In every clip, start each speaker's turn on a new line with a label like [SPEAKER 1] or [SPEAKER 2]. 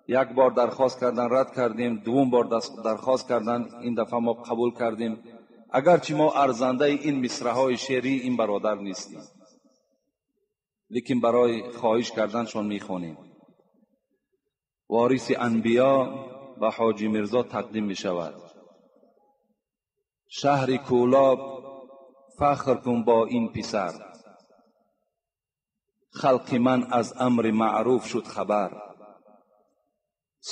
[SPEAKER 1] Як бор дархост кардан, рад кардем, дуввум бор дархост кардан, ин дафъа мо қабул кардем. Агарчи мо арзандаи ин мисраҳои шеърии ин бародар нестем, лекин барои хоҳиш карданшон мехонем. Вориси анбиё ба Ҳоҷи Мирзо тақдим мешавад. Шаҳри Кӯлоб, фахр кун бо ин писар, халқи ман аз амри маъруф шуд хабар.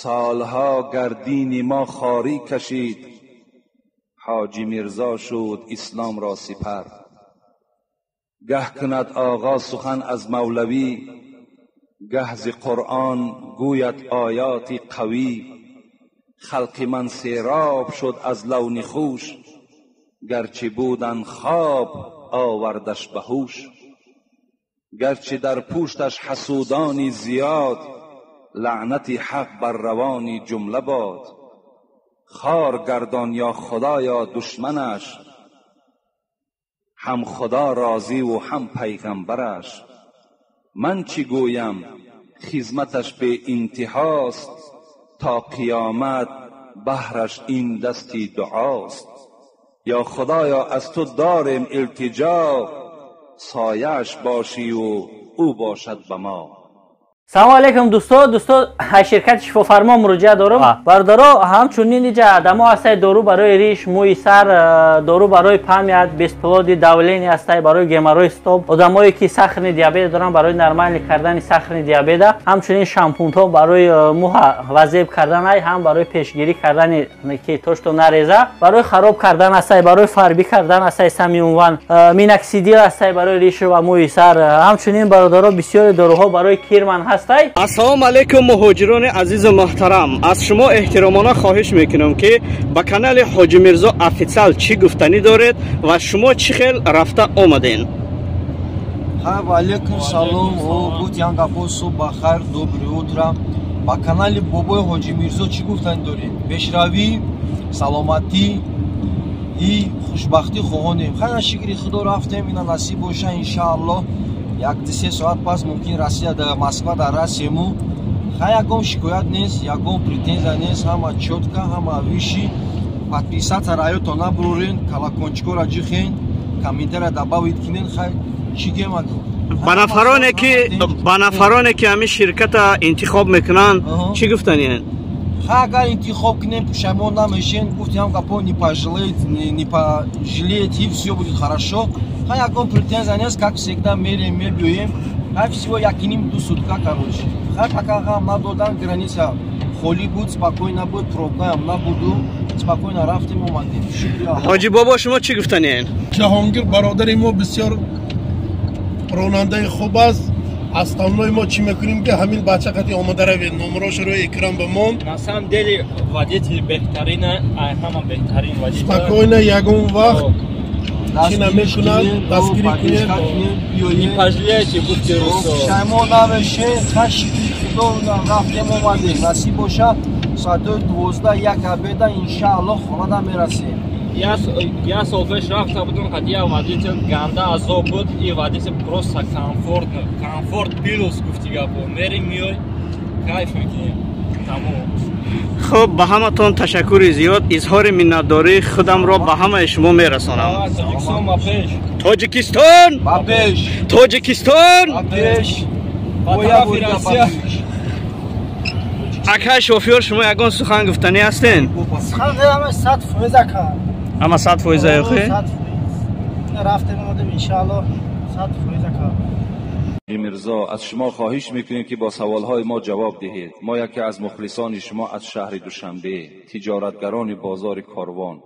[SPEAKER 1] Солҳо гар дини мо хорӣ кашид, Ҳоҷи Мирзо шуд исломро сипар. Гаҳ кунад оғоз сухан аз мавлавӣ, гаҳ зи Қуръон гӯяд оёти қавӣ. Халқи ман сероб шуд аз лавни хуш, гарчи будан хоб овардаш ба ҳуш. Гарчи дар пушташ ҳасудони зиёд, лаънати ҳақ бар равони ҷумла бод. Хор гардон ё худоё душманаш, ҳам худо розиву ҳам пайғамбараш. Ман чӣ гӯям, хизматаш беинтиҳост, то қиёмат баҳраш ин дасти дуост. Ё худоё, аз ту дорем илтиҷо, сояаш бошиву ӯ бошад ба мо.
[SPEAKER 2] Салому алейкум, дӯсто. Дӯсто, аз ширкати Шифофармо муроҷиат дорам. Бародаро, ҳамчунин иҷа дамо ҳастай: дору барои риш, мӯи сар, дору барои память, бесплодие, давление ҳастай, барои геморрой, стоп, одамое ки сахарный диабет доранд, барои нормальный кардани сахарный диабета. Ҳамчунин шампунҳо барои мӯҳа вазеб карданай, ҳам барои пешгирӣ кардани ки то что нареза, барои хароб кардан ҳастай, барои фарбӣ кардан ҳастай, самиунван миноксидил ҳастай барои ришу ва мӯи сар. Ҳамчунин, бародаро, бисёри доруҳо барои кирман ҳастай.
[SPEAKER 3] Ассалому алайкум, муҳоҷирони азизу муҳтарам! Аз шумо эҳтиромона хоҳиш мекунам, ки ба канали Ҳоҷи Мирзо Офитсиал чӣ гуфтанӣ доред ва шумо чӣ хел рафта омаден?
[SPEAKER 4] Ва алейкум салом. Гуфт ян гапо, субҳ бахайр, доброе утро. Ба канали бобои Ҳоҷи Мирзо чӣ гуфтанӣ дорем? Пешравӣ, саломатӣ и хушбахтӣ хоҳонем. Хайр, шукри Худо, рафтем. Ина насиб боша, иншааллоҳ, як 3 соат пас мумкин Россия да Москва дар расему. Хай, ягон шикоят нест, ягон претензия нест, ҳама чётко, ҳама виши. Подписаться раёто набурорен, колокольчикора ҷихен, комментария добавить кинен. Хай, чӣ гема?
[SPEAKER 3] Ба нафароне ки ҳамин ширката интихоб мекунанд, чӣ гуфтаниянд?
[SPEAKER 4] Хай, агар интихоб кунем, пушаймон намешен. Гуфтем гапо, не пожалеете, не пожалеете, и все будет хорошо. Хай, ягон претензия нест, как всегда мерем, мебиёем. Хай, всего якиним 2 сутка, короче. Хай, пока ғам надодан, граница холӣ буд, спокойно буд, пробкаам набуду, спокойно рафтем, омадем.
[SPEAKER 3] Ҳоҷи бобо, шумо чӣ гуфтаниянд?
[SPEAKER 5] Ҷаҳонгир бародари мо бисёр ронандаи хуб аст. Основной мо чӣ мекунем, ки ҳамин бача қати омода равед, номерошо рӯи экран бимон.
[SPEAKER 6] На самом деле водитель беҳтарина, ҳама беҳтарин водитель.
[SPEAKER 5] Спокойно, ягон вақт чӣ намекунад, дастгирӣ кунед.
[SPEAKER 6] Не пожалеете, гуфти русо.
[SPEAKER 4] Пушаймон намешем. Хай, шукри Худо, рафтем, омадем. Насиб боша, соатҳои 12, 1 обеда, иншааллоҳ, хонада мерасем.
[SPEAKER 6] Я сол пеш рафта будам, қати водитель ганда азоб буд. И водитель просто комфортно, комфорт плюс, гуфти гапо. Мерим, миёй, кайф мекунем, тамом.
[SPEAKER 3] Хуб, ба ҳаматон ташаккури зиёд. Изҳори миннатдории худамро ба ҳамаи шумо мерасонам.
[SPEAKER 6] Тоҷикистон ба пеш!
[SPEAKER 3] Тоҷикистон
[SPEAKER 4] ба пеш!
[SPEAKER 3] Тоҷикистон
[SPEAKER 4] ба пеш!
[SPEAKER 6] Ба тарафи Россия!
[SPEAKER 3] Акай шофёр, шумо ягон сухан гуфтанӣ ҳастен?
[SPEAKER 7] Сухан ҳама 100% ака.
[SPEAKER 3] Ҳама 100% охе?
[SPEAKER 7] 100%. Рафтем, омадем, иншааллоҳ, 100% ака.
[SPEAKER 1] Мирзо, аз шумо хоҳиш мекунем, ки бо саволҳои мо ҷавоб диҳед. Мо яке аз мухлисони шумо аз шаҳри Душанбе, тиҷоратгарони бозори Корвон.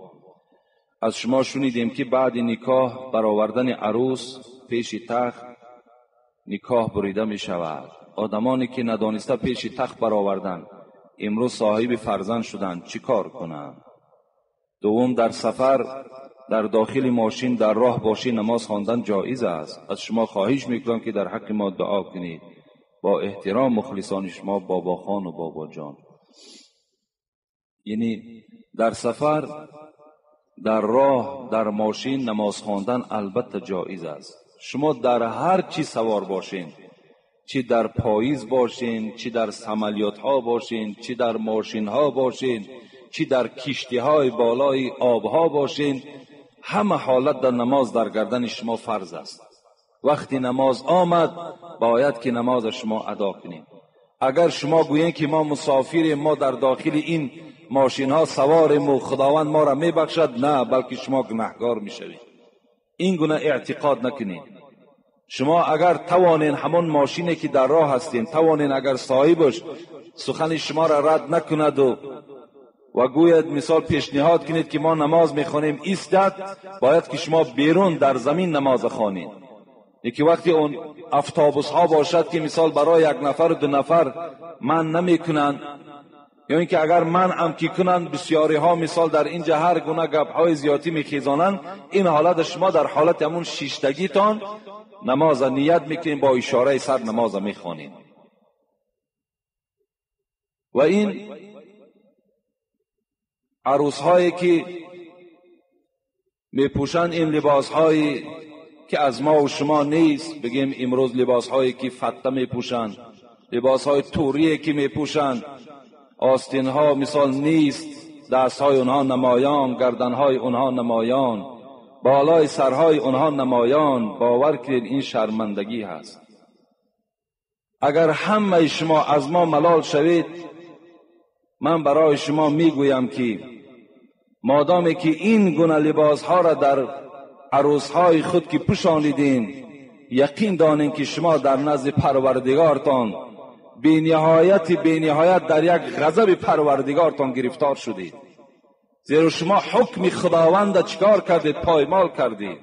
[SPEAKER 1] Аз шумо шунидем, ки баъди никоҳ баровардани арӯс пеши тахт никоҳ бурида мешавад. Одамоне ки надониста пеши тахт бароварданд, имрӯз соҳиби фарзанд шуданд, чӣ кор кунанд? Дуввум, дар сафар, дар дохили мошин, дар роҳ бошӣ, намоз хондан ҷоиз аст? Аз шумо хоҳиш мекунам, ки дар ҳаққи мо дуо кунед. Бо эҳтиром, мухлисони шумо Бобохону Бобоҷон. Яъне дар сафар, дар роҳ, дар мошин намоз хондан албатта ҷоиз аст. Шумо дар ҳар чӣ савор бошед. چی در پاییز باشین، چی در سملیات ها باشین، چی در ماشین ها باشین، چی در کشتی های بالای آبها باشین، همه حالت در نماز در گردن شما فرض است. وقتی نماز آمد باید که نماز شما ادا کنید. اگر شما گویین که ما مسافریم، ما در داخل این ماشین ها سواریم و خداوند ما را میبخشد، نه، بلکه شما گناهگار میشوید. این گونه اعتقاد نکنید. شما اگر توانین همون ماشینی که در راه هستین، توانین اگر صاحبش سخن شما را رد نکند و گوید مثال پیشنهاد کنید که ما نماز میخوانیم ایستد، باید که شما بیرون در زمین نماز خوانید. یکی وقتی اون افتابوس ها باشد که مثال برای یک نفر و دو نفر من نمیکنند، یا اینکه اگر من هم که کنند، بسیاری ها مثال در اینجا هر گونه گپ های زیادی میخیزانند، این حالت شما در حالت همون شیشتگیتان نماز نیت میکنین، با اشاره سر نماز میخوانین. و این عروس هایی که میپوشند این لباس هایی که از ما و شما نیست، بگیم امروز لباس هایی که فته میپوشند، لباس های توریه که میپوشند، آستین ها مثال نیست، دست های اونها نمایان، گردن های اونها نمایان، بالای سرهای اونها نمایان، باور کنید این شرمندگی هست. اگر همه شما از ما ملال شوید، من برای شما میگویم که مادامی که این گونه لباس ها را در عروس های خود که پوشانیدین، یقین دانین که شما در نزد پروردگارتان بی نهایت در یک غضب پروردگارتان گرفتار شدید. زیرا شما حکم خداوند چکار کردید؟ پایمال کردید.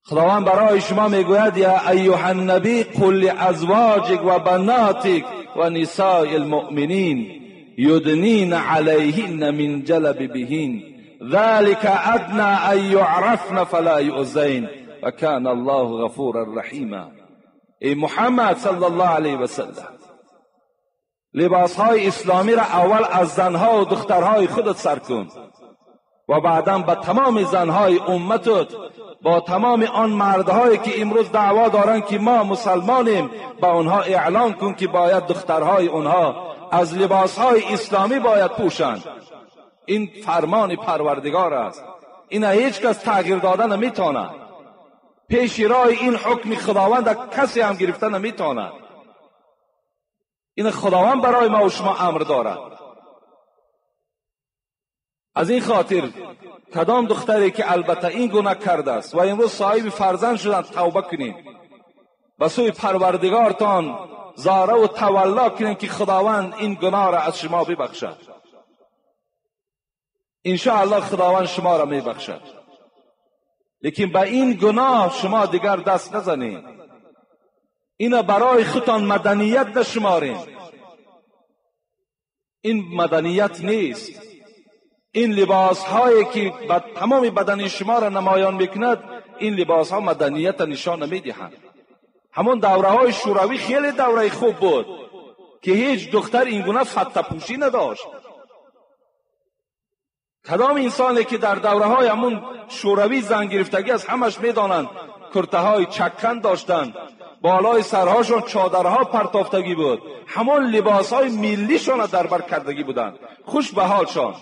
[SPEAKER 1] خداوند برای شما میگوید یا ایها النبی قل لازواجک و بناتک و نساء المؤمنین یدنین علیهن من جلبیبهن ذلك ادنی ان یعرفن فلا یؤذین و کان الله غفورا رحیما. ای محمد صلی الله علیه و سلم، لباس های اسلامی را اول از زنها و دخترهای خودت سر کن و بعدا به تمام زنهای امتت، با تمام آن مردهایی که امروز دعوا دارند که ما مسلمانیم، با آنها اعلان کن که باید دخترهای آنها از لباسهای اسلامی باید پوشند. این فرمان پروردگار است، این هیچ کس تغییر داده نمیتواند. پیش راه این حکم خداوند کسی هم گرفته نمیتواند. این خداوند برای ما و شما امر دارد. از این خاطر کدام دختری که البته این گناه کرده است و امروز صاحب فرزند شدند، توبه کنید، به سوی پروردگارتان زاره و تولا کنید که خداوند این گناه را از شما ببخشد. انشاءالله خداوند شما را میبخشد، لیکن به این گناه شما دیگر دست نزنید. اینا برای خودتان مدنیت نشمارین. این مدنیت نیست. این لباس هایی که تمام بدن شما را نمایان میکند، این لباس ها مدنیت نشان نمیدهند. همون دوره های شوروی خیلی دوره خوب بود که هیچ دختر این گونه فته پوشی نداشت. کدام انسانی که در دوره های همون شوروی زن گرفتگی از همش میدانند، کرته های چکن داشتند، بالای سرهاشون چادرها پرتافتگی بود، همون لباس های ملیشون را در بر کردگی بودند. خوش به حالشان.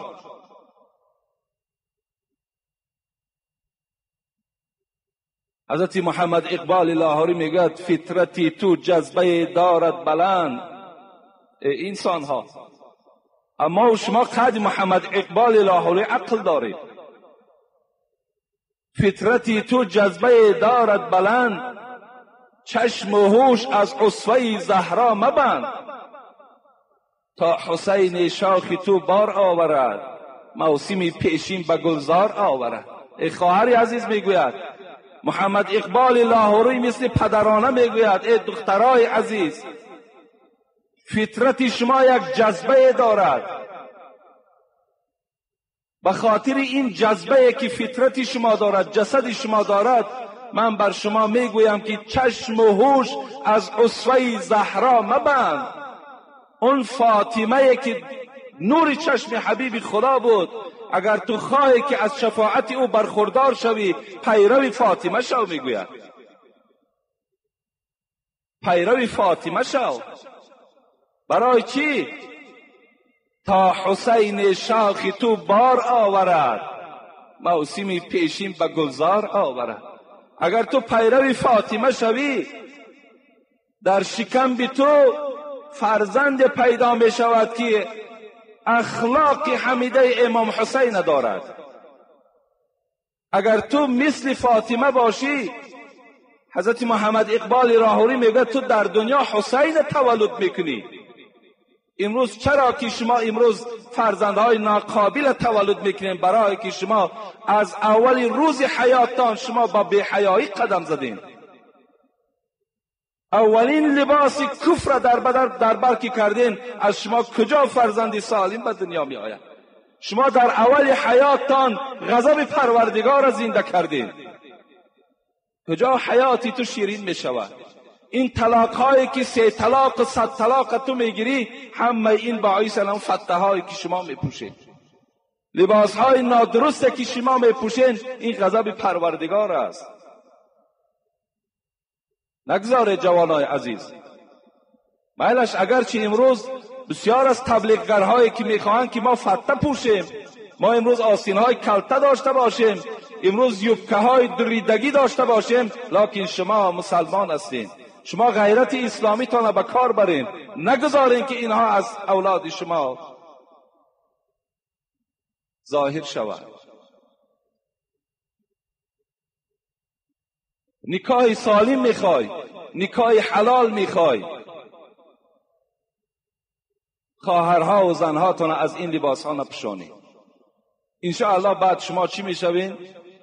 [SPEAKER 1] حضرت محمد اقبال لاهوری میگوید فطرتی تو جذبه دارد بلند. ای انسان ها، اما شما قد محمد اقبال لاهوری عقل دارید. فطرتی تو جذبه دارد بلند، چشم و هوش از اسوه زهرا مبند. تا حسین شاخ تو بار آورد، موسم پیشین به گلزار آورد. ای خواهر عزیز، میگوید محمد اقبال لاهوری مثل پدرانه میگوید ای دخترای عزیز، فطرت شما یک جذبه دارد. به خاطر این جذبه که فطرت شما دارد، جسد شما دارد، من بر شما میگویم که چشم و هوش از اسوه زهرا مبند. اون فاطمه که نور چشم حبیب خدا بود، اگر تو خواهی که از شفاعت او برخوردار شوی، پیرو فاطمه شو. میگوید Пайрави Фотима шав. Барои чӣ? То Ҳусайн шохи ту бор оварад, мавсими пешин ба гулзор оварад. Агар ту пайрави Фотима шавӣ, дар шикамби ту фарзанд пайдо мешавад ки ахлоқи ҳамидаи имом Ҳусайн дорад. Агар ту мисли Фотима бошӣ, ҳазрати Муҳаммад Иқболи Роҳурӣ мегӯяд ту дар дунё Ҳусайн таваллуд мекунӣ. Имрӯз чаро ки шумо имрӯз фарзандҳои ноқобил таваллуд мекунед? Барое ки шумо аз аввали рӯзи ҳаёттон шумо ба беҳаёӣ қадам задед. Аввалин либоси куфр дар бар ки кардин, аз шумо куҷо фарзанди солим ба дунё меояд? Шумо дар аввали ҳаёттон ғазаби Парвардигорро зинда кардин. Куҷо ҳаёти ту ширин мешавад? Ин талоқҳое ки 3 талоқ, 100 талоқ ту мегирӣ, ҳамаи ин боиси он фаттаҳое ки шумо мепӯшед, либосҳои нодурусте ки шумо мепӯшед, ин ғазаби Парвардигор аст. Нагзоред ҷавонои азиз. Майлаш агарчи имрӯз бисёр аз таблиғгарҳое ки мехоҳанд ки мо фатта пӯшем, мо имрӯз остинҳои калта дошта бошем, имрӯз юбкаҳои дуридагӣ дошта бошем, локин шумо мусалмон ҳастед. Шумо ғайрати исломитонро ба кор баред. Нагузоред ки инҳо аз авлоди шумо зоҳир шавад. Никоҳи солим мехоҳӣ, никоҳи ҳалол мехоҳӣ, خواهرها و زنهاتون از این لباسها نپوشانید. انشاءالله بعد شما چی میشوین؟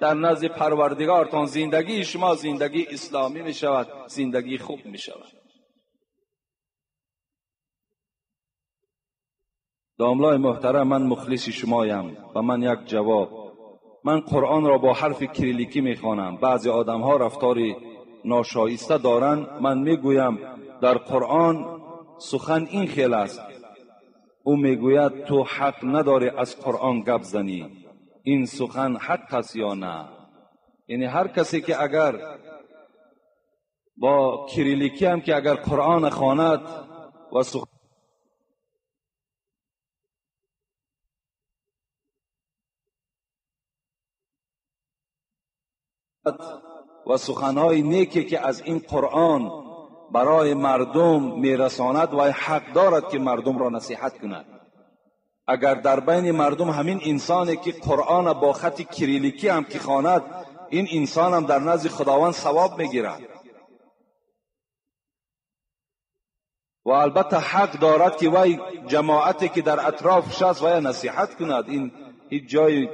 [SPEAKER 1] در نزد پروردگارتان زندگی شما زندگی اسلامی میشود، زندگی خوب میشود. داملای محترم، من مخلص شمایم و من یک جواب. من قرآن را با حرف کریلیکی میخوانم. بعضی آدمها رفتار ناشایسته دارند. من میگویم در قرآن سخن این خیل است. او میگوید تو حق نداری از قرآن گپ زنی. این سخن حق است یا نه؟ یعنی هر کسی که اگر با کریلیکی هم که اگر قرآن خواند و سخن و سخنهای نیکی که از این قرآن برای مردم میرساند و حق دارد که مردم را نصیحت کند. اگر در بین مردم همین انسانی که قرآن با خط کریلیکی هم که خواند، این انسان هم در نزد خداوند ثواب میگیرد و البته حق دارد که وی جماعتی که در اطرافش است وی نصیحت کند. این هیچ جای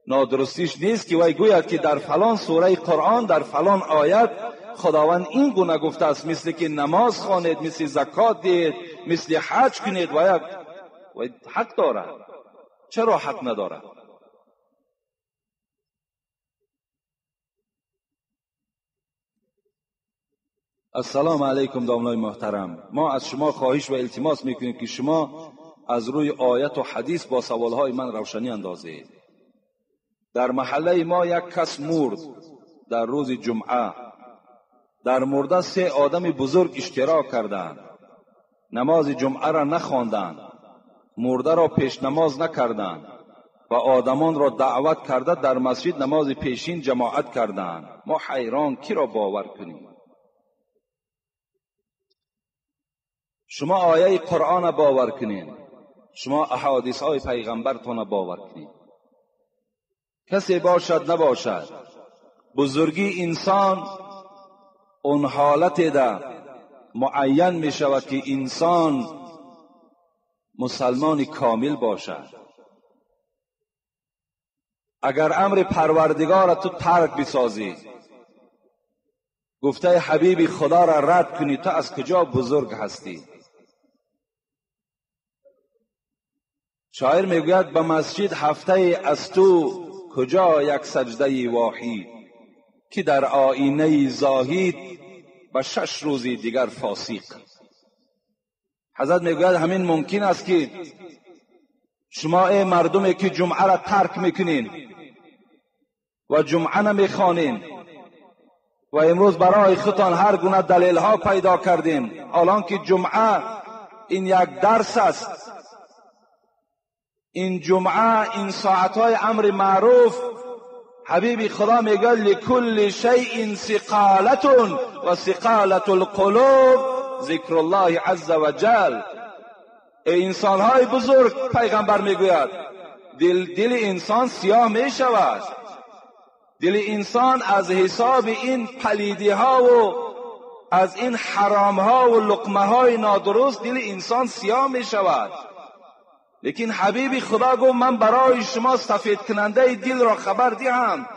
[SPEAKER 1] نادرستیش نیست که وی گوید که در فلان سوره قرآن در فلان آیت خداوند این گونه گفته است، مثل که نماز خوانید، مثل زکات دهید، مثل حج کنید. و حق دارد. چرا حق ندارد؟ السلام علیکم داملای محترم، ما از شما خواهش و التماس میکنیم که شما از روی آیت و حدیث با سوالهای من روشنی اندازید. در محله ما یک کس مرد در روز جمعه. در مرده 3 آدم بزرگ اشتراک کردند. نماز جمعه را نخواندند، مرده را پیش نماز نکردند و آدمان را دعوت کرده در مسجد نماز پیشین جماعت کردند. ما حیران کی را باور کنیم؟ شما آیه قرآن باور کنین، شما احادیث های پیغمبرتان باور کنین. کسی باشد نباشد، بزرگی انسان اون حالت ده معین می شود که انسان مسلمان کامل باشد. اگر امر پروردگار تو ترک بسازی، گفته حبیب خدا را رد کنی، تو از کجا بزرگ هستی؟ شاعر میگوید به مسجد هفته از تو کجا یک سجده واحد، که در آینه زاهد به 6 روزی دیگر فاسق. حضرت میگوید همین ممکن است که شما ای مردمی که جمعه را ترک میکنین و جمعه نمیخوانین، و امروز برای خودتان هر گونه دلیل ها پیدا کردیم. حالان که جمعه این یک درس است، این جمعه این ساعت های امر معروف، حبیبی خدا میگه لکل شیء ثقالة و ثقالة القلوب ذکر الله عز وجل. ای انسان های بزرگ، پیغمبر میگوید دل انسان سیاه میشود، دل انسان از حساب این پلیدی ها و از این حرام ها و لقمه های نادرست دل انسان سیاه می شود. لیکن حبیبی خدا گفت من برای شما سفید کننده دل را خبر دهم،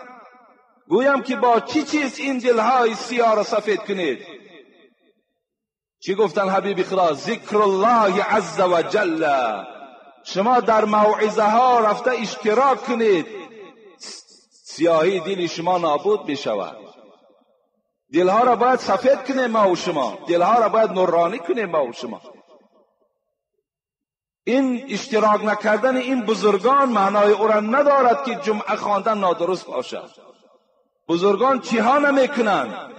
[SPEAKER 1] گویم که با چی چیز این دلهای سیاه را سفید کنید. چی گفتن حبیبی خدا؟ ذکر الله عز وجل. شما در موعظه ها رفته اشتراک کنید، سیاهی دل شما نابود می شود. دلها را باید سفید کنیم ما و شما، دلها را باید نورانی کنیم ما و شما. این اشتراک نکردن این بزرگان معنای او را ندارد که جمعه خواندن نادرست باشد. بزرگان چیها نمیکنند؟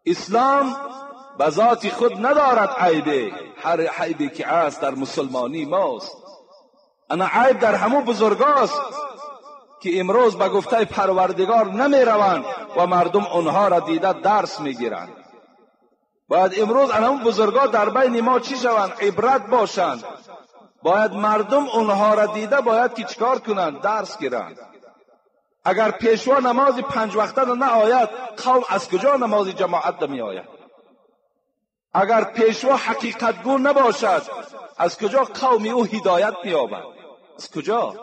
[SPEAKER 1] اسلام به ذات خود ندارد عیبه، هر عیبی که است در مسلمانی ماست. انا عیب در همون بزرگاست که امروز به گفته پروردگار نمی روند و مردم آنها را دیده درس میگیرند. باید امروز همون بزرگا در بین ما چی شوند؟ عبرت باشند. باید مردم آنها را دیده باید که چیکار کنند؟ درس گیرند. اگر پیشوا نماز 5 وقته نه آید، قوم از کجا نماز جماعت می آید؟ اگر پیشوا حقیقتگو نباشد، از کجا قوم او هدایت می‌یابد؟ از کجا؟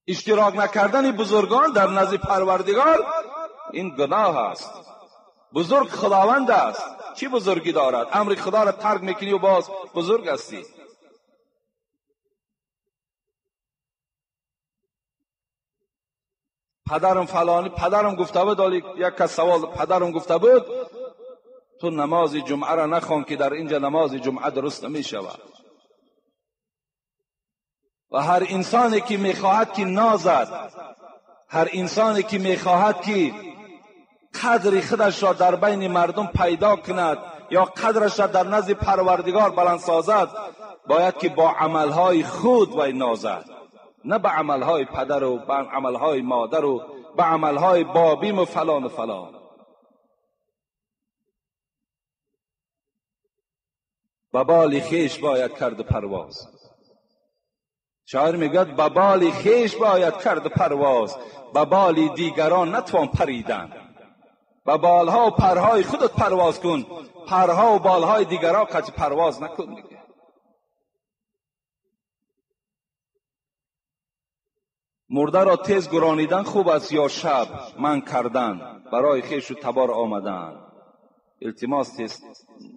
[SPEAKER 1] اشتراک نکردن بزرگان در نزد پروردگار این گناه است. بزرگ خداوند است، چی بزرگی دارد؟ امر خدا را ترک میکنی و باز بزرگ هستی. پدرم فلانی، پدرم گفته بود، یک کس سوال پدرم گفته بود تو نماز جمعه را نخوان که در اینجا نماز جمعه درست نمی شود. و هر انسانی که میخواهد که نازد، هر انسانی که میخواهد که قدر خودش را در بین مردم پیدا کند یا قدرش را در نزد پروردگار بلند سازد، باید که با عملهای خود وی نازد، نه به عملهای پدر و به عملهای مادر و به عملهای بابیم و فلان و فلان. به بال خویش باید کرد پرواز. شاعر میگوید به بال خویش باید کرد پرواز، به بال دیگران نتوان پریدن. به بالها و پرهای خودت پرواز کن، پرها و بالهای دیگران قطع پرواز نکن. دیگه مرده را تیز گرانیدن خوب است یا شب من کردن برای خویش و تبار آمدن؟ التماس تیز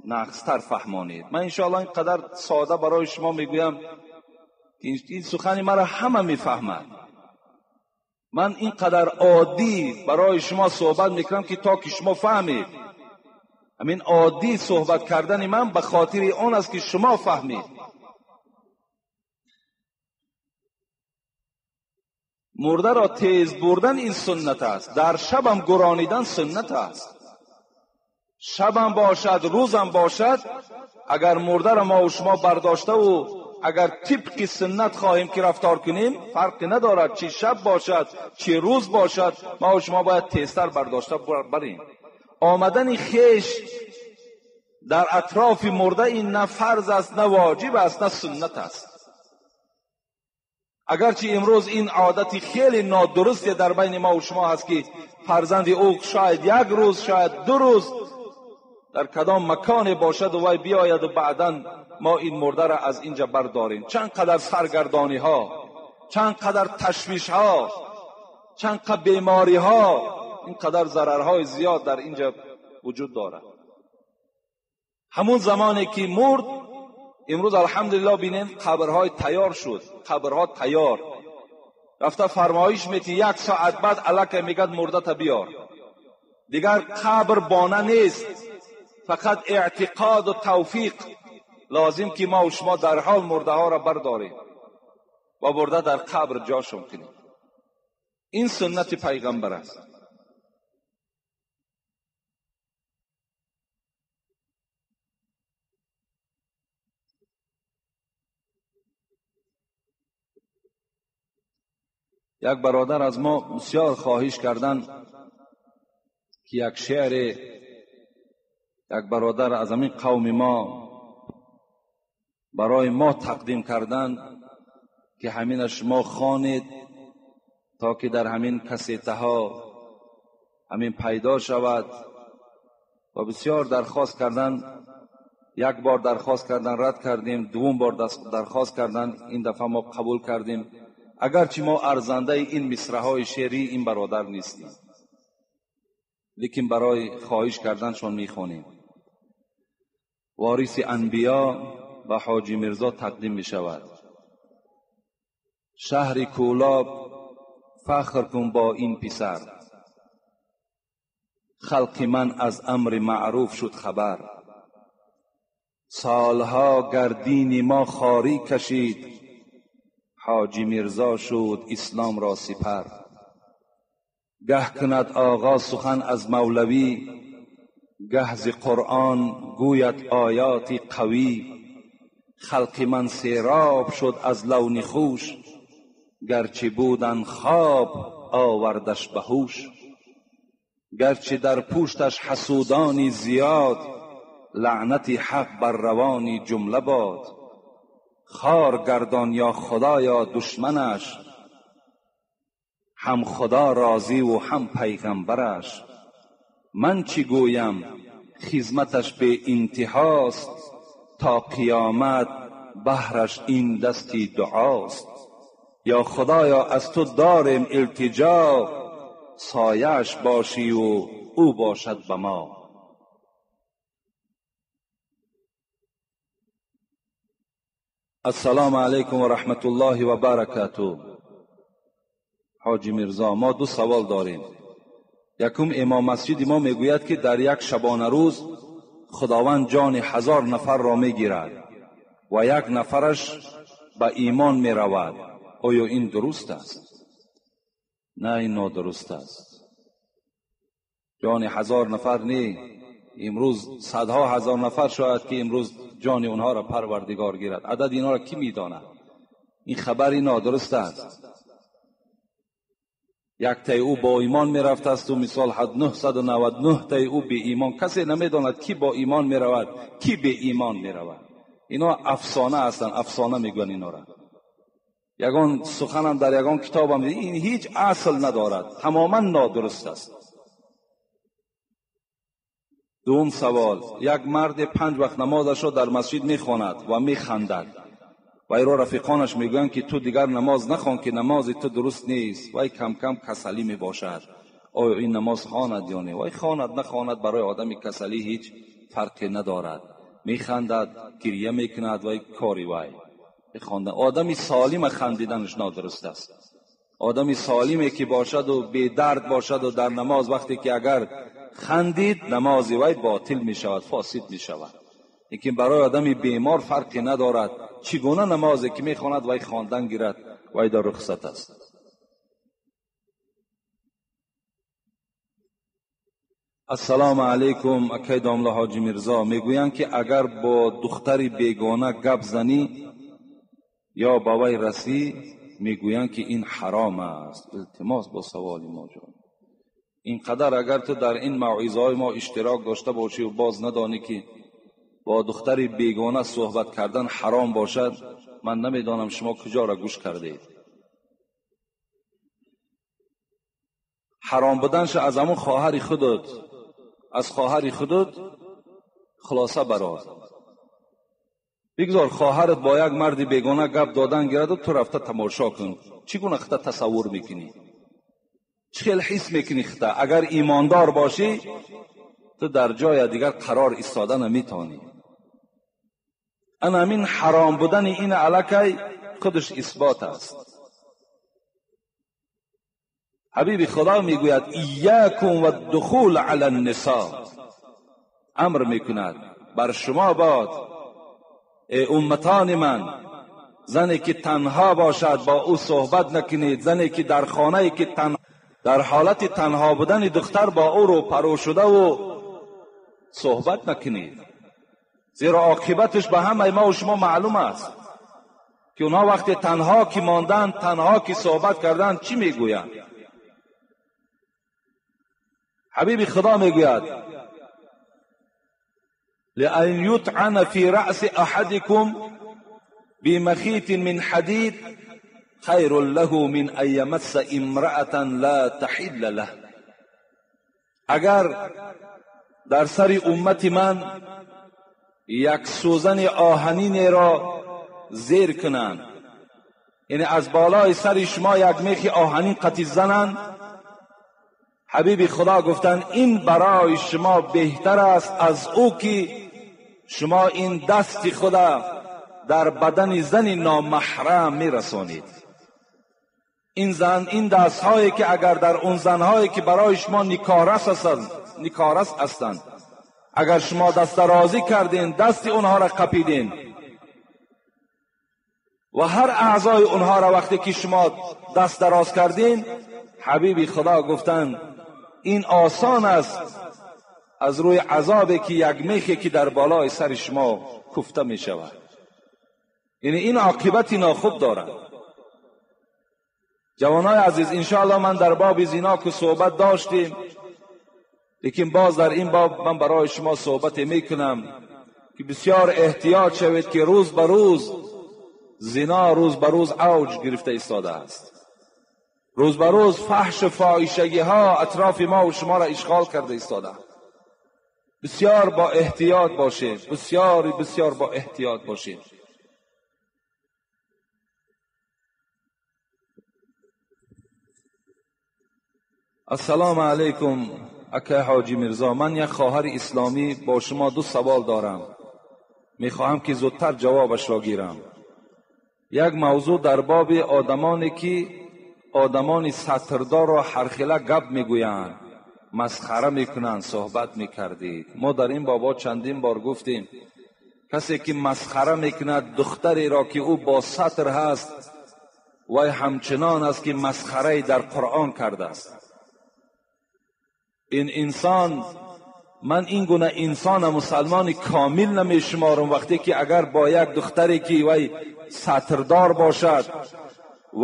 [SPEAKER 1] نقصتر فهمانید. من انشاءالله اینقدر ساده برای شما میگویم که این سخن مرا همه میفهمند. من اینقدر عادی برای شما صحبت میکنم که تا که شما فهمید. همین عادی صحبت کردن من به خاطر آن است که شما فهمید. مرده را تیز بردن این سنت است، در شبم گرانیدن سنت است. شبم باشد روزم باشد، اگر مرده را ما و شما برداشته و اگر طبق سنت خواهیم که رفتار کنیم، فرقی ندارد چی شب باشد چی روز باشد، ما و شما باید تیزتر برداشته بریم. آمدن خیش در اطراف مرده این نه فرض است، نه واجب است، نه سنت است. اگرچه امروز این عادت خیلی نادرستی در بین ما و شما هست که فرزند او شاید یک روز شاید 2 روز در کدام مکان باشد و وی بیاید و بعدا ما این مرده را از اینجا برداریم. چند قدر سرگردانی ها، چند قدر تشویش ها، چند قدر بیماری ها، این قدر ضررهای زیاد در اینجا وجود دارد. همون زمانی که مرد، امروز الحمدلله بینیم قبرهای تیار شد، قبرها تیار. رفته فرمایش میتی 1 ساعت بعد الکه میگد مرده تا بیار. دیگر قبر بانه نیست، فقط اعتقاد و توفیق لازم که ما و شما در حال مرده ها را برداریم و برده در قبر جاشون کنیم. این سنت پیغمبر است. Як бародар аз мо бисёр хоҳиш кардан ки як шеъре як бародар аз ҳамин қавми мо барои мо тақдим кардан ки ҳамина шумо хонед то ки дар ҳамин кассетаҳо ҳамин пайдо шавад. Ва бисёр дархост кардан, як бор дархост кардан рад кардем, дуввум бор дархост кардан ин дафъа мо қабул кардем, агарчи мо арзандаи ин мисраҳои шеърии ин бародар нестем, лекин барои хоҳиш карданшон мехонем. Вориси анбиё ба Ҳоҷи Мирзо тақдим мешавад. Шаҳри Кӯлоб фахр кун бо ин писар, халқи ман аз амри маъруф шуд хабар. Солҳо гардини мо хорӣ кашид, Ҳоҷи Мирзо шуд ислом ро сипар. Гаҳ кунад оғоз сухан аз мавлавӣ, гаҳ зи Қуръон гӯяд оёти қавӣ. Халқи ман сероб шуд аз лавни хуш, гарчи будан хоб овардаш ба ҳуш. Гарчи дар пушташ ҳасудони зиёд, лаънати ҳақ бар равони ҷумла бод. Хор гардон ё худоё душманаш, ҳам худо розиву ҳам пайғамбараш. Ман чӣ гӯям хизматаш беинтиҳост, то қиёмат баҳраш ин дасти дуост. Ё худоё аз ту дорем илтиҷо, сояаш бошиву ӯ бошад ба мо. Ассалому алайкум ва раҳматуллоҳи ва баракатуҳ. Ҳоҷи Мирзо, мо ду савол дорем. Якум, имом масҷиди мо мегӯяд ки дар як шабонарӯз худованд ҷони 1000 нафарро мегирад ва як нафараш ба имон меравад. Оё ин дуруст аст? На, ин нодуруст аст. Ҷони 1000 нафар не, имрӯз садҳо ҳазор нафар шояд ки имрӯз ҷони онҳоро парвардигор гирад. Адади инҳоро кӣ медонад? Ин хабари нодуруст аст. Як таи ӯ бо имон мерафтасту мисол 999 таи ӯ беимон. Касе намедонад кӣ бо имон меравад, кӣ беимон меравад. Ино афсона ҳастанд, афсона мегӯянд инора. Ягон суханам дар ягон китобам ин ҳеҷ асл надорад, тамоман нодуруст аст. Дуюм савол, як марде 5 вақт намозашро дар масҷид мехонад ва механдад. Вайро рафиқонаш мегӯянд ки ту дигар намоз нахон, ки намози ту дуруст нест. Вай кам-кам касалӣ мебошад. Оё ин намоз хонад ё не? Вай хонад нахонад барои одами касалӣ ҳеҷ фарқе надорад. Механдад, гирья мекунад, вай кори вай. Одами солима хандиданаш нодуруст аст. Одами солиме ки бошаду бедард бошаду дар намоз вақте ки агар хандид, намози вай ботил мешавад, фосид мешавад. Лекин барои одами бемор фарқе надорад. Чӣ гуна намозе ки мехонад, вай хондан гирад, вай дар рухсат аст. Ассалому алайкум, акай домла Ҳоҷи Мирзо. Мегӯянд ки агар бо духтари бегона гап занӣ ё ба вай расӣ, мегӯянд ки ин ҳаром аст. Илтимос бо саволи мо ҷон. Ин қадар агар ту дар ин мавъизаҳои мо иштирок дошта бошӣ ва боз надонӣ ки бо духтари бегона суҳбат кардан ҳаром бошад, ман намедонам шумо куҷоро гӯш кардед. Ҳаром буданша аз ҳамон хоҳари худат, аз хоҳари худат хулоса барор. Бигзор хоҳарат бо як марди бегона гап додан гираду ту рафта тамошо кун. Чӣ гуна хита тасаввур мекунӣ? Чӣ хел ҳис мекунӣ хита? Агар имондор бошӣ, ту дар ҷоя дигар қарор истода наметавонӣ. Ана ҳамин ҳаром будани ин аллакай худаш исбот аст. Ҳабиби Худо мегӯяд иякум ваддухул ала ннисо. Амр мекунад бар шумо бод, эй умматони ман, зане ки танҳо бошад бо ӯ суҳбат накунед, зане ки дар хонае ки дар ҳолати танҳо будани духтар бо ӯ рӯпарӯ шудаву суҳбат накунед, зеро оқибаташ ба ҳамаи мо шумо маълум аст. که اونها وقتی تنها که ماندن، تنها که صحبت کردن چی میگویند؟ حبیب خدا میگوید لأن يطعن في رأس أحدكم بمخيط من حديد خير له من أن يمس امرأة لا تحل له. اگر در سر امت من یک سوزن آهنین را زیر کنند، یعنی از بالای سر شما یک میخ آهنین قطی زنند، حبیب خدا گفتند این برای شما بهتر است از او که شما این دست خدا در بدن زن نامحرم میرسانید. این زن، این دست هایی که اگر در اون زنهایی که برای شما نکارس هستند، اگر شما دست درازی کردین، دست اونها را قپیدین و هر اعضای اونها را وقتی که شما دست دراز کردین، حبیب خدا گفتند این آسان است از روی عذابی که یک میخی که در بالای سر شما کوفته می شود. یعنی این عاقبت ناخوب دارد. جوانای عزیز، انشاءالله من در باب زنا که صحبت داشتیم، لیکن باز در این باب من برای شما صحبت میکنم که بسیار احتیاط شوید که روز به روز زنا روز به روز اوج گرفته ایستاده است. روز به روز فحش و فاحشگی ها اطراف ما و شما را اشغال کرده ایستاده. بسیار با احتیاط باشید، بسیار بسیار با احتیاط باشید. السلام علیکم اکه حاجی میرزا، من یک خواهر اسلامی با شما دو سوال دارم، میخواهم که زودتر جوابش را گیرم. یک موضوع در باب آدمانی که آدمان ستردار را هرخیله گپ میگویند، مسخره میکنند، صحبت میکردید. ما در این بابا چندین بار گفتیم کسی که مسخره میکند دختری را که او با ستر هست، وی همچنان است که مسخره در قرآن کرده است. این انسان، من این گونه انسان مسلمان کامل نمیشمارم وقتی که اگر با یک دختری که وی ستردار باشد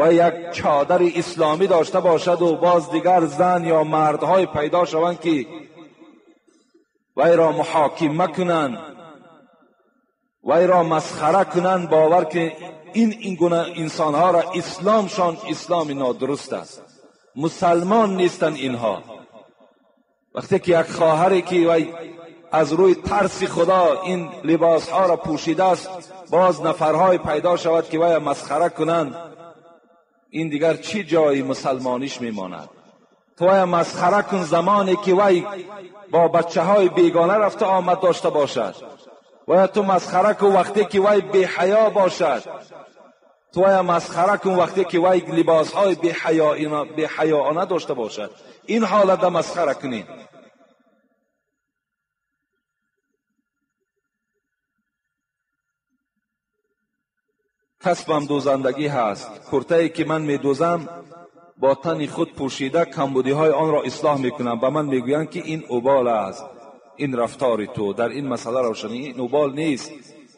[SPEAKER 1] و یک چادر اسلامی داشته باشد و باز دیگر زن یا مردهای پیدا شوند که وی را محاکمه کنند، وی را مسخره کنند، باور که این گونه انسانها را اسلامشان اسلام نادرست است، مسلمان نیستند اینها. وقتی که یک خواهری که وی از روی ترس خدا این لباسها را پوشیده است، باز نفرهای پیدا شود که وی مسخره کنند، این دیگر چی جای مسلمانیش میماند؟ تو وی مسخره کن زمانی که وی با بچه های بیگانه رفته آمد داشته باشد، وی تو مسخره کن وقتی که وی بی حیا باشد، تو وی مسخره کن وقتی که وی لباس های بی حیاانه داشته باشد. این حالت مسخره کنید. کسبم دوزندگی هست، کرته‌ای که من میدوزم با تن خود پوشیده کمبودی های آن را اصلاح میکنم. به من میگویند که این اوبال است، این رفتار تو در این مسئله روشنی، این اوبال نیست.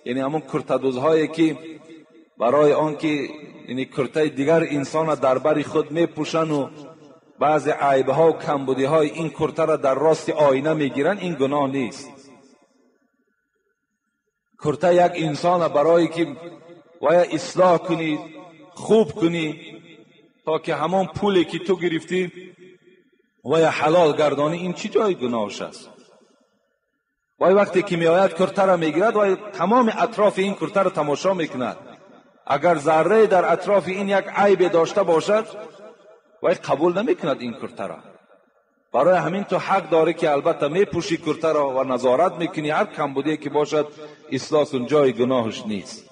[SPEAKER 1] یعنی همون کرته دوزهایی که برای آن که یعنی کرته دیگر انسان را در بر خود میپوشن و بعض عیب ها و کمبودی های این کرته را در راست آینه میگیرن، این گناه نیست. کرته یک انسان برای که باید اصلاح کنی، خوب کنی، تا که همون پولی که تو گرفتی و یا حلال گردانی، این چی جای گناهش است؟ وای وقتی که میآید کرته را میگیرد و تمام اطراف این کرته را تماشا میکند، اگر ذره در اطراف این یک عیب داشته باشد وای قبول نمیکند این کرته را. برای همین تو حق داری که البته میپوشی کرته را و نظارت میکنی، هر کمبودی که باشد اصلاح کن، جای گناهش نیست.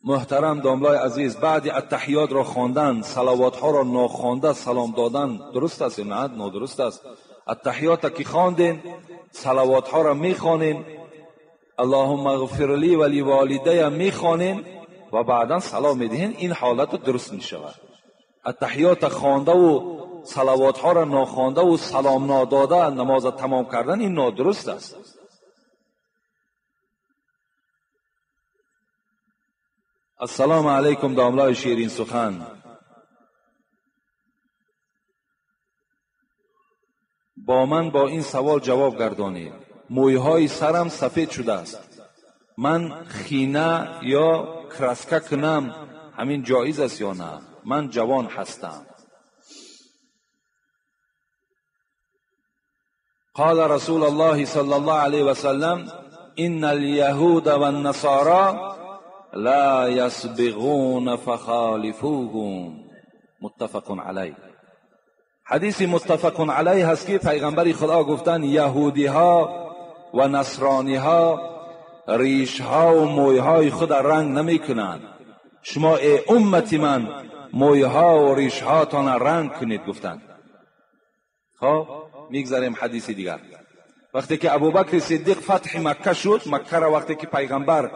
[SPEAKER 1] محترم داملای عزیز، بعد التحیات را خواندن، صلوات ها را ناخوانده سلام دادن درست است یا نه؟ نادرست است. التحیات که خواندین، صلوات ها را میخوانین، اللهم اغفر لی و لوالدی میخوانین و بعدا سلام میدهین، این حالت درست میشود. التحیات خوانده و صلوات ها را ناخوانده و سلام ناداده نماز تمام کردن، این نادرست است. Ассалому алайкум домлаи ширин сухан. Бо ман бо ин савол ҷавоб гардонед. Мӯйҳои сарам сафед шудааст. Ман хина ё краска кунам ҳамин ҷоиз аст ё на? Ман ҷавон ҳастам. قال رسول الله صلى الله عليه وسلم إن اليهود والنصارى لا يسبغون فخالفوهم متفق عليه. حدیث متفق علیه هست که پیغمبر خدا گفتن یهودی ها و نصرانی ها ریش ها و موی های خود رنگ نمی کنند. شما ای امت من موی ها و ریش هاتان رنگ کنید گفتند. خب میگذاریم حدیث دیگر. وقتی که ابوبکر صدیق فتح مکه شد، مکه را وقتی که پیغمبر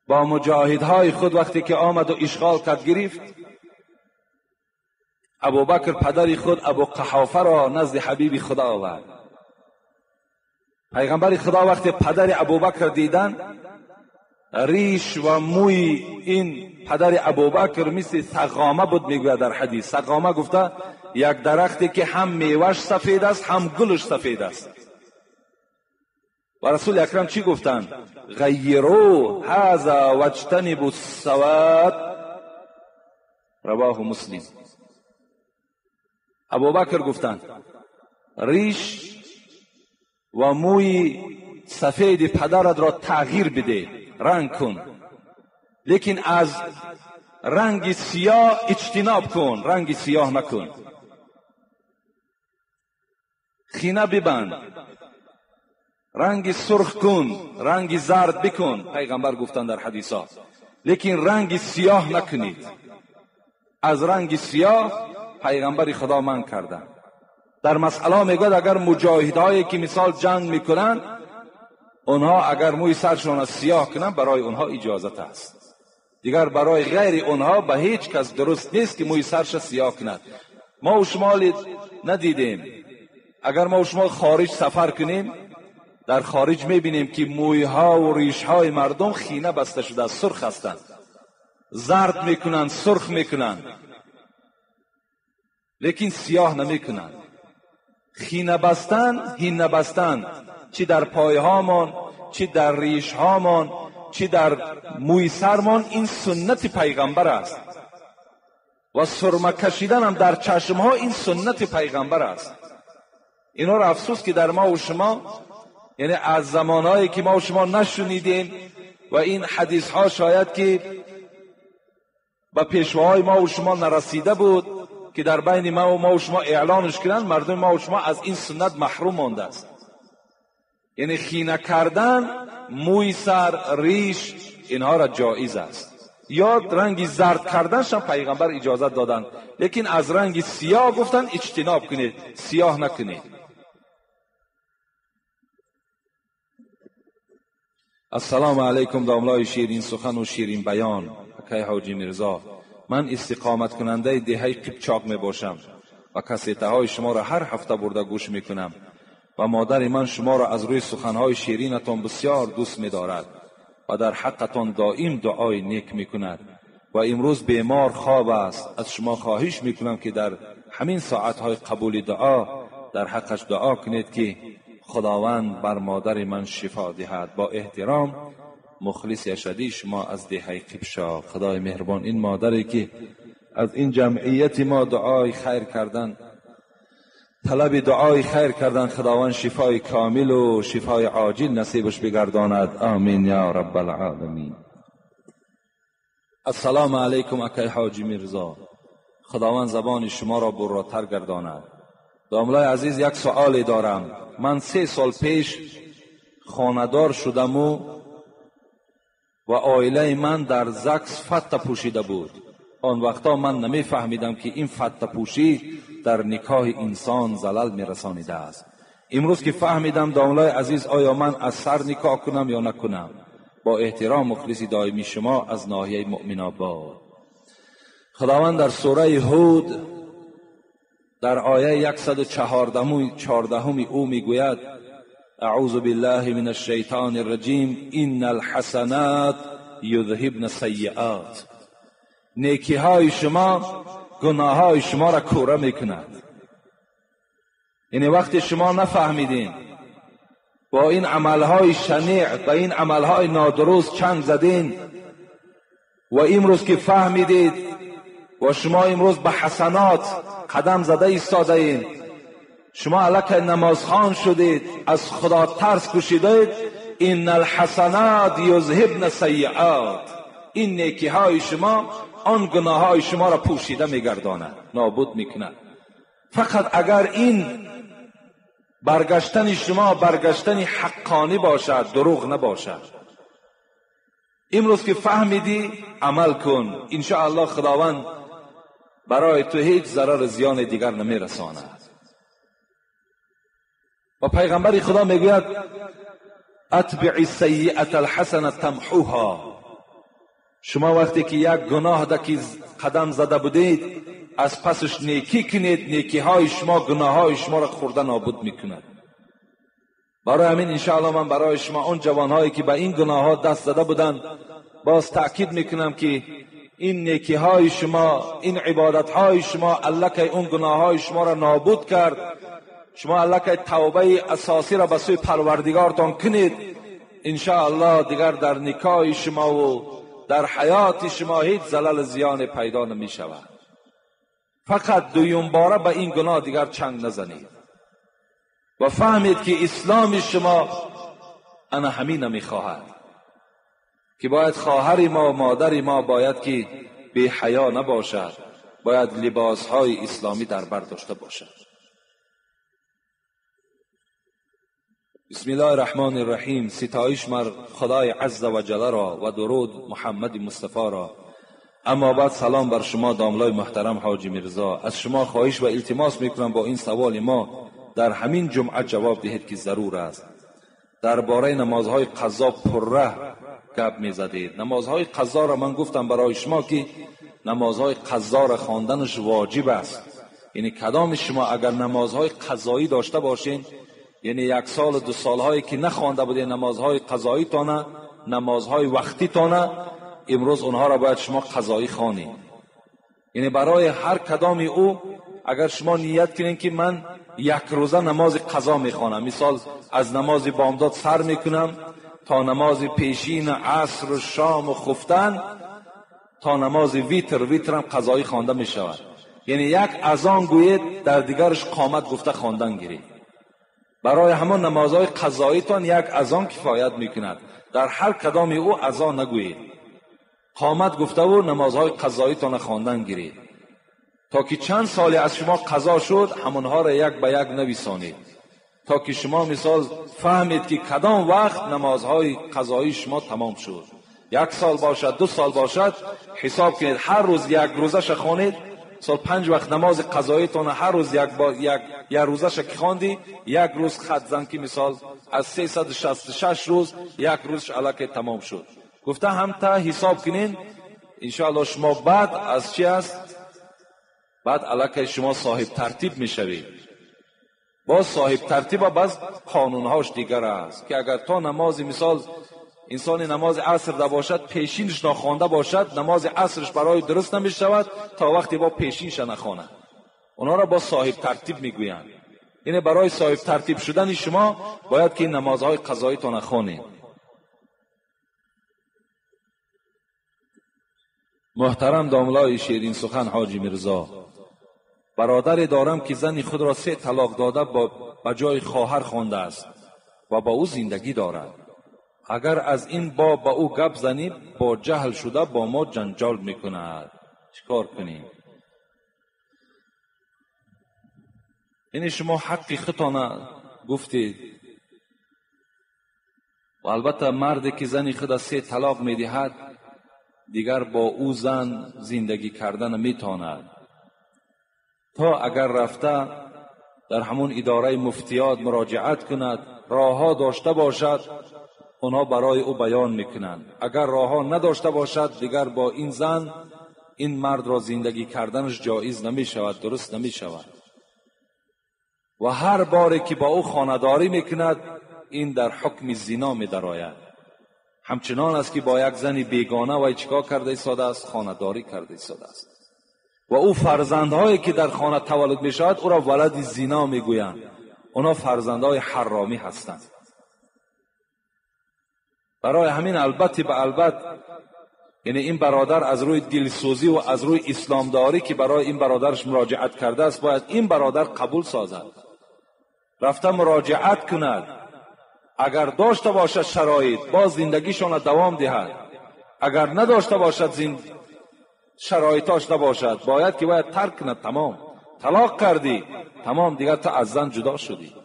[SPEAKER 1] با مجاهدهای خود وقتی که آمد و اشغال کرد گرفت، ابوبکر پدر خود ابو قحافه را نزد حبیب خدا آورد. پیغمبر خدا وقتی پدر ابوبکر دیدن، ریش و موی این پدر ابوبکر مثل سقامه بود. میگوید در حدیث سقامه گفته یک درختی که هم میوهش سفید است هم گلش سفید است. و رسول اکرم چی گفتند؟ غیروا هذا واجتنبوا السواد. رواه مسلم. ابوبکر گفتند ریش و موی سفید پدرت را تغییر بده، رنگ کن، لیکن از رنگ سیاه اجتناب کن، رنگ سیاه نکن، خینه ببند، رنگ سرخ کن، رنگ زرد بکن. پیغمبر گفتند در حدیث ها، لیکن رنگ سیاه نکنید. از رنگ سیاه پیغمبر خدا من کردن. در مسئله میگوید اگر مجاهدهایی که مثال جنگ میکنن، اونها اگر موی سرشون را سیاه کنن برای اونها اجازت است. دیگر برای غیر اونها به هیچ کس درست نیست که موی سرش سیاه کند. ما و شما ندیدیم. اگر ما و شما خارج سفر کنیم، در خارج میبینیم که مویها و ریشهای مردم خینه بسته شده، سرخ هستند، زرد میکنند، سرخ میکنند، لیکن سیاه نمیکنند. خینه بستن، هینه بستن، چی در پایهامان، چی در ریشهامان، چی در موی سرمان، این سنت پیغمبر است. و سرمه کشیدن هم در چشمها این سنت پیغمبر است. اینا را افسوس که در ما و شما، یعنی از زمانهایی که ما و شما نشنیدیم و این حدیث ها شاید که به پیشواهای ما و شما نرسیده بود که در بین ما و شما اعلانش کنند، مردم ما و شما از این سنت محروم مانده است. یعنی خینه کردن موی سر، ریش، اینها را جایز است. یا رنگ زرد کردنش هم پیغمبر اجازت دادن، لیکن از رنگ سیاه گفتن اجتناب کنید، سیاه نکنید. السلام علیکم داملای شیرین سخن و شیرین بیان. اکای حاجی میرزا، من استقامت کننده دهه قبچاق می باشم و کسیته های شما را هر هفته برده گوش می کنم و مادر من شما را از روی سخنهای شیرینتان بسیار دوست می دارد و در حقتان دائم دعای نیک می کند و امروز بیمار خواب است. از شما خواهش می کنم که در همین ساعتهای قبول دعا در حقش دعا کنید که خداوند بر مادر من شفا دهد. با احترام، مخلص اشدی شما از دهه قبشا. خدای مهربان این مادری که از این جمعیت ما دعای خیر کردن، طلب دعای خیر کردن، خداوند شفای کامل و شفای عاجل نصیبش بگرداند. آمین یا رب العالمین. السلام علیکم اکای حاجی میرزا، خداوند زبان شما را براتر گرداند. داملای عزیز، یک سوالی دارم. من 3 سال پیش خانه‌دار شدم و عائله من در زکس فته پوشیده بود. آن وقتا من نمیفهمیدم که این فته پوشی در نکاح انسان زلل میرسانیده است. امروز که فهمیدم داملای عزیز، آیا من از سر نکاح کنم یا نکنم؟ با احترام، مخلص دائمی شما از ناحیه مؤمن آباد. خداوند در سوره هود در آیه 114 او میگوید: اعوذ بالله من الشیطان الرجیم، ان الحسنات یذهبن سیئات. نیکی های شما گناه های شما را کوره میکند. یعنی وقتی شما نفهمیدین با این عملهای شنیع، با این عملهای نادرست چنگ زدین و امروز که فهمیدید و شما امروز به حسنات قدم زده ایستاده این، شما الکی نمازخوان شدید، از خدا ترس کشیدید، ان الحسنات یذهبن سیئات، این نیکی های شما آن گناه های شما را پوشیده میگرداند، نابود میکند. فقط اگر این برگشتن شما برگشتن حقانی باشد، دروغ نباشد. امروز که فهمیدی عمل کن، انشاءالله خداوند برای تو هیچ ضرر زیان دیگر نمیرساند. و پیغمبر خدا میگوید اتبع السیئة الحسنة تمحوها. شما وقتی که یک گناه دکی قدم زده بودید، از پسش نیکی کنید، نیکی های شما گناه های شما را خورده نابود میکند. برای همین انشاءالله من برای شما اون جوانهایی که به این گناه ها دست زده بودند باز تأکید میکنم که این نیکی های شما، این عبادت های شما الکی اون گناه های شما را نابود کرد. شما الکی توبه اساسی را به سوی پروردگارتان کنید، انشاءالله دیگر در نکاح شما و در حیات شما هیچ زلل زیان پیدا نمی شود. فقط دویم باره به این گناه دیگر چنگ نزنید و فهمید که اسلام شما انا همین نمی خواهد که باید خواهر ما و مادر ما باید که بی حیا نباشد، باید لباس های اسلامی در بر داشته باشد. بسم الله الرحمن الرحیم. ستایش مر خدای عز و جل را و درود محمد مصطفی را. اما بعد سلام بر شما داملای محترم حاجی میرزا. از شما خواهش و التماس میکنم با این سوال ما در همین جمعه جواب دهید که ضرور است. درباره نمازهای قضا پره گپ میزدید. نمازهای قضا را من گفتم برای شما که نمازهای قضا را خواندنش واجب است. یعنی کدام شما اگر نمازهای قضایی داشته باشین، یعنی یک سال و دو سالهایی که نخوانده بودین نمازهای قضایی تانه، نمازهای وقتی تانه، امروز اونها را باید شما قضایی خوانید. یعنی برای هر کدامی او اگر شما نیت کنین که من یک روزه نماز قضا میخوانم، مثال از نماز بامداد سر میکنم تا نماز پیشین عصر و شام و خفتن تا نماز ویتر، ویترم قضایی خوانده میشود. یعنی یک اذان گویید در دیگرش قامت گفته خواندن گیرید. برای همان نمازهای قضاییتان یک اذان کفایت میکند. در هر کدامی او اذان نگویید، قامت گفته و نمازهای قضاییتان خواندن گیرید تا که چند سالی از شما قضا شد همونها را یک به یک نویسانید، تا که شما مثال فهمید که کدام وقت نمازهای قضایی شما تمام شد. یک سال باشد، دو سال باشد، حساب کنید هر روز یک روزش خوانید. سال 5 وقت نماز قضاییتان هر روز یک با یک یک روزش که خواندی، یک روز خط زن که مثال از 366 روز یک روزش الکی تمام شد. گفته هم تا حساب کنین انشاءالله شما بعد از چی است؟ بعد الکی شما صاحب ترتیب میشوید. باز صاحب ترتیب باز قانونهاش دیگر است که اگر تا نماز مثال انسان نماز عصر ده باشد، پیشینش نخوانده باشد، نماز عصرش برای درست نمی شود تا وقتی با پیشینش نخواند. اونا را با صاحب ترتیب میگویند. یعنی برای صاحب ترتیب شدن شما باید که این نمازهای قضایی تا نخوانید. محترم داملای شیرین سخن حاجی میرزا، برادری دارم که زن خود را 3 طلاق داده با جای خواهر خوانده است و با او زندگی دارد. اگر از این باب با او گپ زنیم با جهل شده با ما جنجال میکند. چیکار کنیم؟ یعنی شما حق خودتان گفتید و البته مردی که زن خود از 3 طلاق میدهد دیگر با او زن زندگی کردن میتواند. تا اگر رفته در همون اداره مفتیات مراجعت کند، راهها داشته باشد، اونها برای او بیان میکنند. اگر راهها نداشته باشد دیگر با این زن این مرد را زندگی کردنش جایز نمیشود، درست نمیشود. و هر باری که با او خانه‌داری میکند این در حکم زنا میدرآید. همچنان است که با یک زن بیگانه و چیکار کرده ایستاده است؟ خانه‌داری کرده ایستاده است. و او فرزندهایی که در خانه تولد می شود او را ولد زنا می گویند. اونا فرزندهای حرامی هستند. برای همین البته به البته یعنی این برادر از روی دلسوزی و از روی اسلامداری که برای این برادرش مراجعت کرده است، باید این برادر قبول سازد، رفته مراجعت کند. اگر داشته باشد شرایط باز زندگیشان دوام دهد، اگر نداشته باشد شرایطاش نباشد، باید که باید ترک کند. تمام، طلاق کردی، تمام، دیگر تو از زن جدا شدی.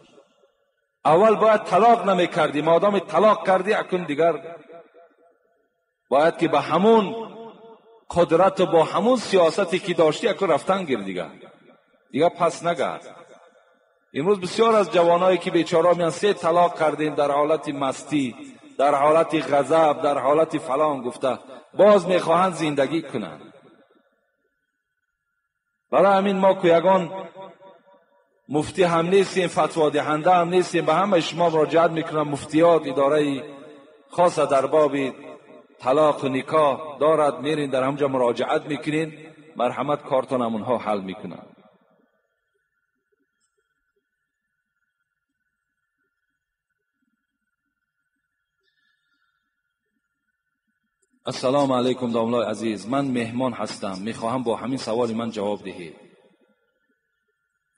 [SPEAKER 1] اول باید طلاق نمی کردی، مادام طلاق کردی اکنون دیگر باید که به همون قدرت و با همون سیاستی که داشتی اکنون رفتن گیر، دیگه پس نگرد. امروز بسیار از جوانایی که بیچاره میان 3 طلاق کردیم، در حالت مستی، در حالت غضب، در حالت فلان گفته، باز میخواهند زندگی کنند. برای همین ما که یگان مفتی هم نیستیم، فتوا دهنده هم نیستیم، به همه شما مراجعت میکنم. مفتیات اداره خاص در باب طلاق و نکاح دارد، میرین در همجا مراجعت میکنین، مرحمت کارتان همونها حل میکنن. السلام علیکم داملای عزیز، من مهمان هستم، میخواهم با همین سوال من جواب دهید.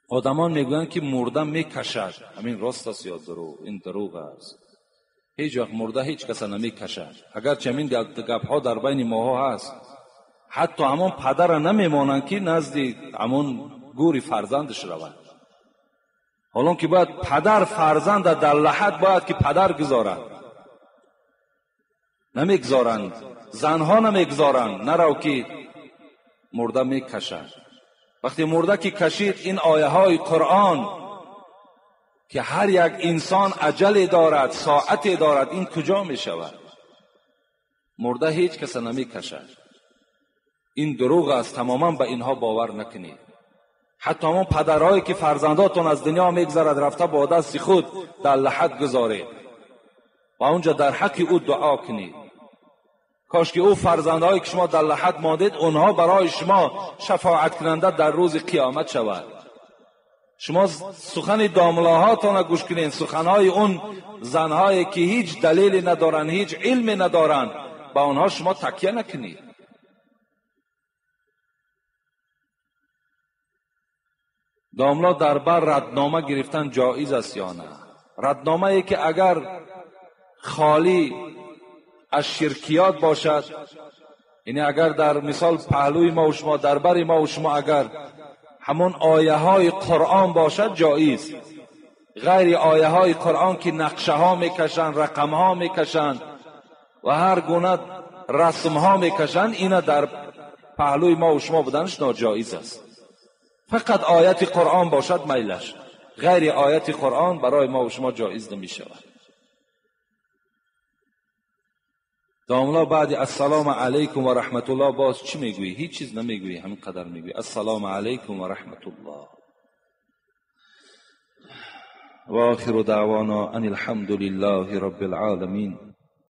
[SPEAKER 1] آدمان میگویند که مرده میکشد، همین راست است یا دروغ؟ این دروغ است. هیچ وقت مرده هیچ کس نمیکشد، اگرچه همین گپ ها در بین ماها هست. حتی همون پدر نمیمانند که نزد همون گوری فرزندش رود. حالا که باید پدر فرزند در لحد باید که پدر گذارد، نمیگذارند، زنها نمیگذارند، نرو که مرده میکشد. وقتی مرده که کشید، این آیه های قرآن که هر یک انسان عجله دارد، ساعتی دارد، این کجا می شود؟ مرده هیچ کس نمی کشد. این دروغ است، تماما به اینها باور نکنید. حتی همون پدرهایی که فرزنداتون از دنیا میگذرد، رفته با دست خود در لحد گذارید و اونجا در حق او دعا کنید. کاش که او فرزندهایی که شما در لحد ماندید، اونها برای شما شفاعت کننده در روز قیامت شود. شما سخن داملاهاتان گوش کنین، سخنهای اون زنهایی که هیچ دلیلی ندارن، هیچ علمی ندارن، با اونها شما تکیه نکنید. داملا در بر ردنامه گرفتن جایز است یا نه؟ ردنامه ای که اگر خالی از شرکیات باشد، یعنی اگر در مثال پهلوی ما و شما، در بر ما و شما اگر همون آیه های قرآن باشد جایز. غیر آیه های قرآن که نقشه ها میکشن، رقم ها میکشن و هر گونه رسم ها میکشن، اینا در پهلوی ما و شما بودنش ناجایز است. فقط آیت قرآن باشد میلش، غیر آیت قرآن برای ما و شما جایز نمیشود. داملا بعد السلام علیکم و رحمت الله باز چی میگویی؟ هیچ چیز نمیگویی، همین قدر میگویی السلام علیکم و رحمت الله. و آخر دعوانا ان الحمد لله رب العالمین.